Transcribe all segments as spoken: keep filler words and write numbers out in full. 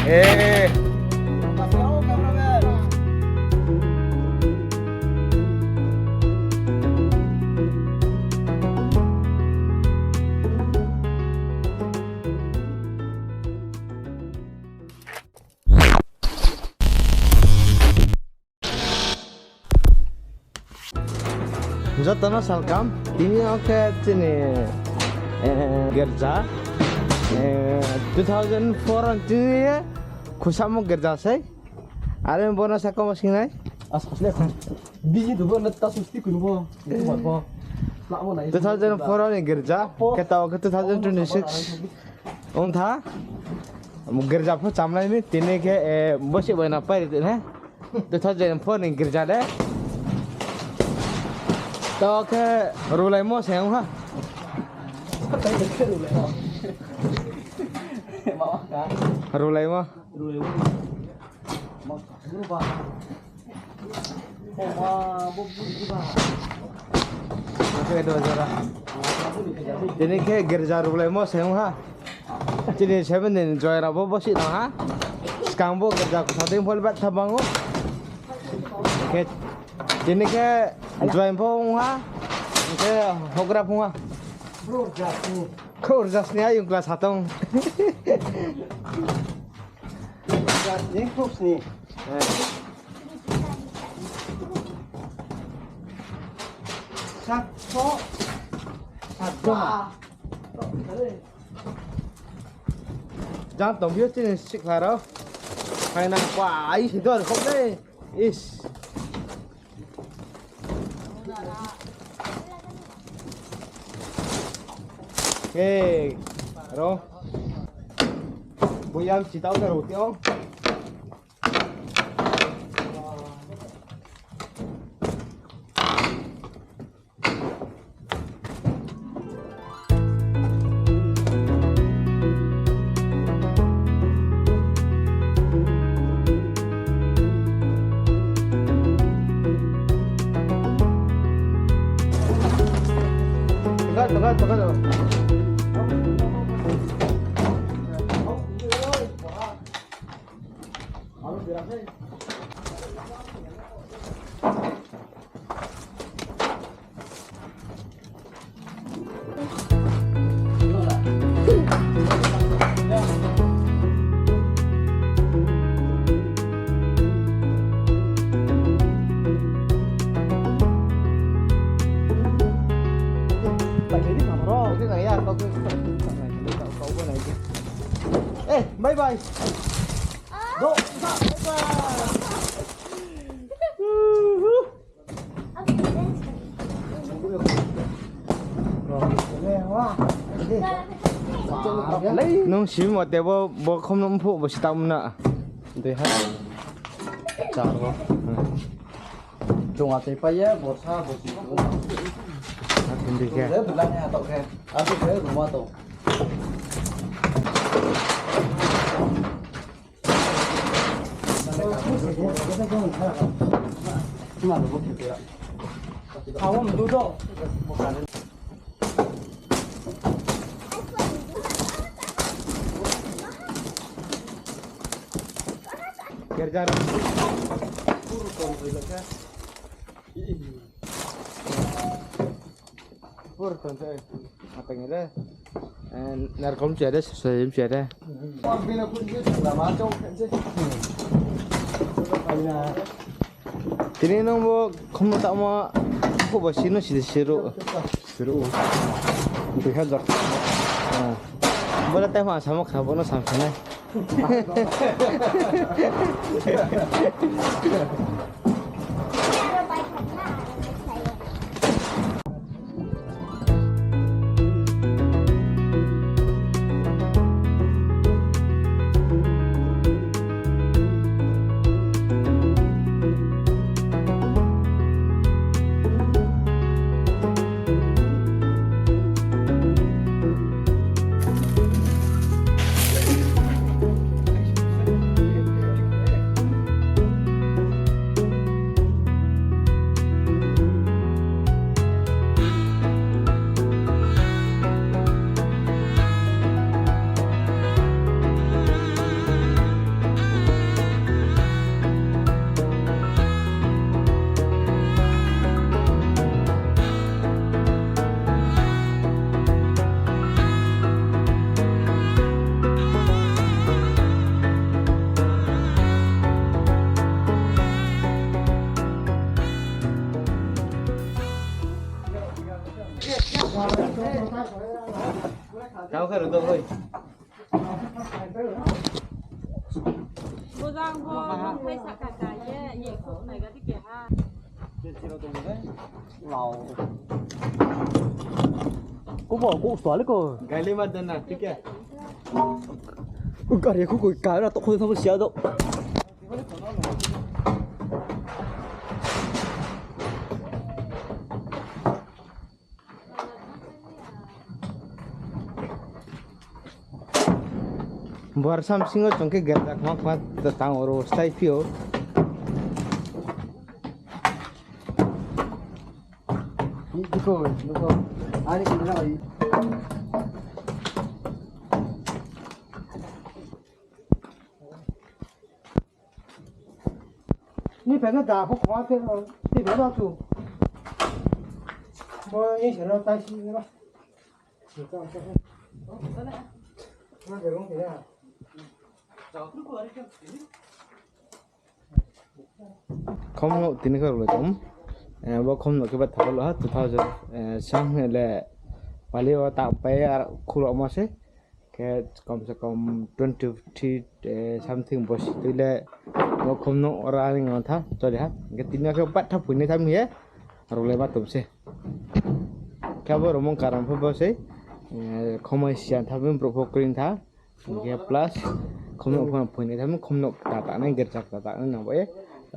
Eh. Joto no salkam, tini yo khe chini, eh, girja, eh, two thousand four on tini ye khusamo girja sei. Are bo no saka mo singnai. As khasle khas. Bini dubo na ta susti kun bo. Bo bo. Two thousand four ni girja. Khe tao khe two thousand twenty-six. Ong tha. Girja pho chamlai mi tini khe, eh, bosi bai na pai ri ne. Two thousand four ni girja le. Tao khe rulaimo se ong ha. Rulaimo. Tini khe girja rulaimo se ong ha. Chini seven din join rao bo bosi tong ha. Skang bo girja kotha dei phol bat tha bango. Khe tini khe join pho ong ha. Khe hogra pho ong ha. Khorja sni ayung kla satong. Khorja sni, khorja sni. Eh. Satso, satso. Jang tong bio chini sikla rao. Hai nang pa ai si dor khop le. Is. Hey, ro. Boyam sitao ke roti o. Tengah, tengah, tengah. Eh, bye bye. Do, bye bye. Nung simi mote bo, bo khom no mphuh bo sitamo na. Dei ha. Char bo. Chung achai pai ye, borsa, borsi. Akhon dei khe. Chung le belai ha tong khe. Abo khe ruma tong. Pur ton se, matang le. Eh, narkom sia de, soyim sia de. Tini nung bo khomno tamo, khubo sino si de siru. Siru. Bikha jak. Ah. Bola tai ma samo kha, bono samsonai. Bojang bo, hai saka ka ye, ye ko nai ga di ke ha. Lao. Ko bo, ko sual ko. Gali mat dana, thik hai. Ko gari ko ko ka ra to ko thabo sia do. Borsa bsing o chung khe gerda khma khma tang oro style phi o. Ni phe no da pho khwa te, ni phe no tu. Bo ni se no tai si no. Khom no tini khe role tong. Eh, bo khom no khe ba thalo ha two thousand, eh, sang le pali o ta pai ar khuro mo se. Khe kom se kom twenty three, eh, something bosi tui le bo khom no ora ni ngtha choli ha. Khe tini khe bat tha phuinai tham ye role ma tum se. Khe bo romong karam pho bo se, eh, khomai sian tham bro pho kring tha. Khe plus khom no pho phuinai tham khom no ta ta nai gerja ta ta nai nang bo ye.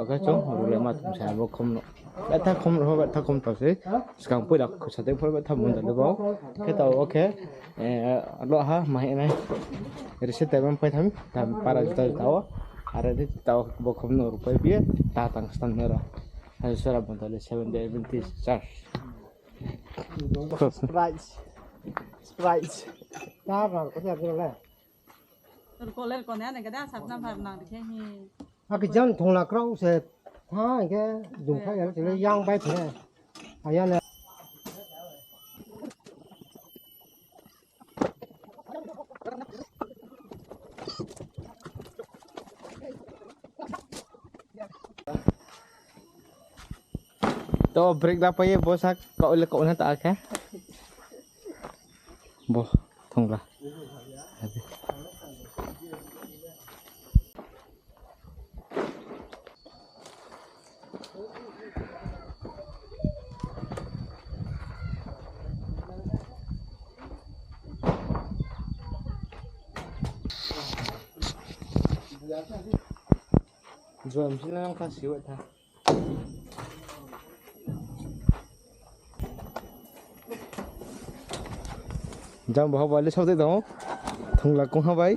Okhe chung role ma tum se bo khom no. Betha khom rao, betha khom tao se. Skang poila khusa tei pho betha mun da le bo. Khe tao, okhe. Eh, lo ha, ma hing nai. Rese tei man pai tham, tam para juta juta o. Are di tao bo khom no rupai bi, ta tang stan no ra. Hai sora bon tao le Seventh Day Adventist Church. Surprise. Surprise. Ta ra ko ya le. Rko ler ko ne, ne gada sap na phar nang dikhe hi. Aki jan thongla krao se tha hing khe jung kha ya, se yang bai phe. Aya le. To break da pai ye bo sak kau le kau na ta khe. Bo thongla. Juam sini nang kha siwa tha. Jang bo haba le saote tong. Thongla kong ha bai.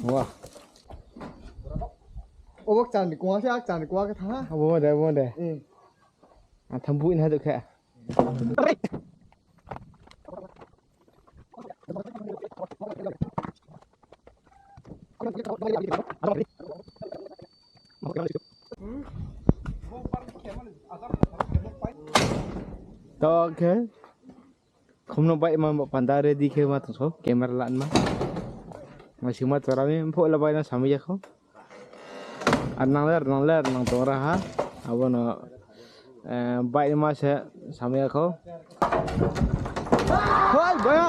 Wah. Obo kchar ni kong ha se, a kchar ni kong ha khe tha. Obo de, obo de. Hmm. A tham bui na do khe. To khe. Khum no bai ma panda ready khe ma tong so, camera lan ma. Ma sing ma chora mi, pho la bai na sami ya kho. Ar nang ler, nang ler, nang tong ra ha. Abo no, eh, bai ma se sami ya kho. Hoi, bai.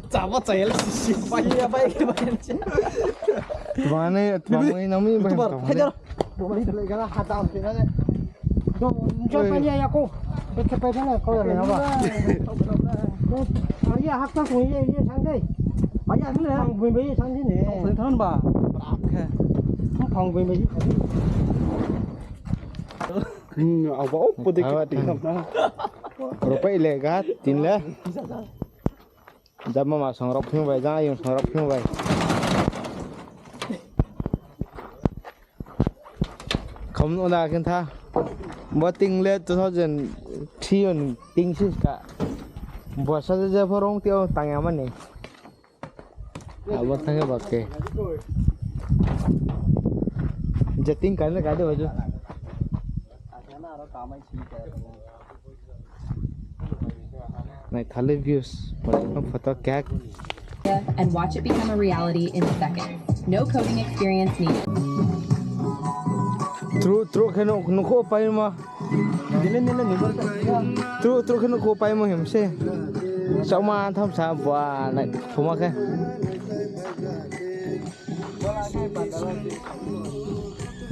Chaba chaya le sisi. Bai ya, bai ke bai. Tmani, tmani nami bai. Tmani le gana hata am tena le. Do, jo pani ya ko. Beke pai na ko le na ba. Ari ya hak ta ko ye ye sang dei. Bai ya le. Ang bui bai sang dei ne. Tong thon ba. Brak khe. Ang bui bai. Hmm, abo pode ke. Rupai le ga tin le. Jang mama song rao phing bai, jang ayong song rao phing bai. Kham no da khe tha. Bo ting le two thousand three ni ting si ka. Borsa je je phorong ti o tang ya mani. Abo thang khe ba khe. Je ting ka ne ka de ba ju. Nai thale views. Photo khe. And watch it become a reality in seconds. No coding experience needed. Tru, tru khe no, nukho paimo. Tru, tru khe nukho paimo him se. Sauma tham sa bua nai phuma khe.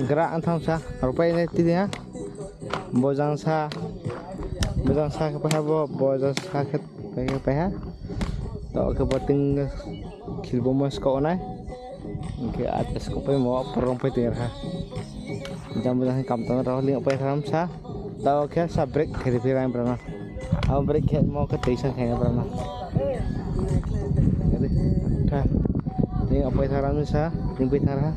Gra ang tham sa, rupai nai tini ha. Bojang sa, bojang sa khe paiha bo, bojang sa khe paiha, paiha. Taoh khe bo ting khilbo mo skau nai. Hing khe ate skau paimo porong pai tong ha. Jang bojang khe kam tong rao ling pai tham sa. Taoh khe sa break khe ri phi rang brana. Abo break khe mo khe tei sa khe brana. Tha. Ling pai tha ram sa, ling pai tha ha.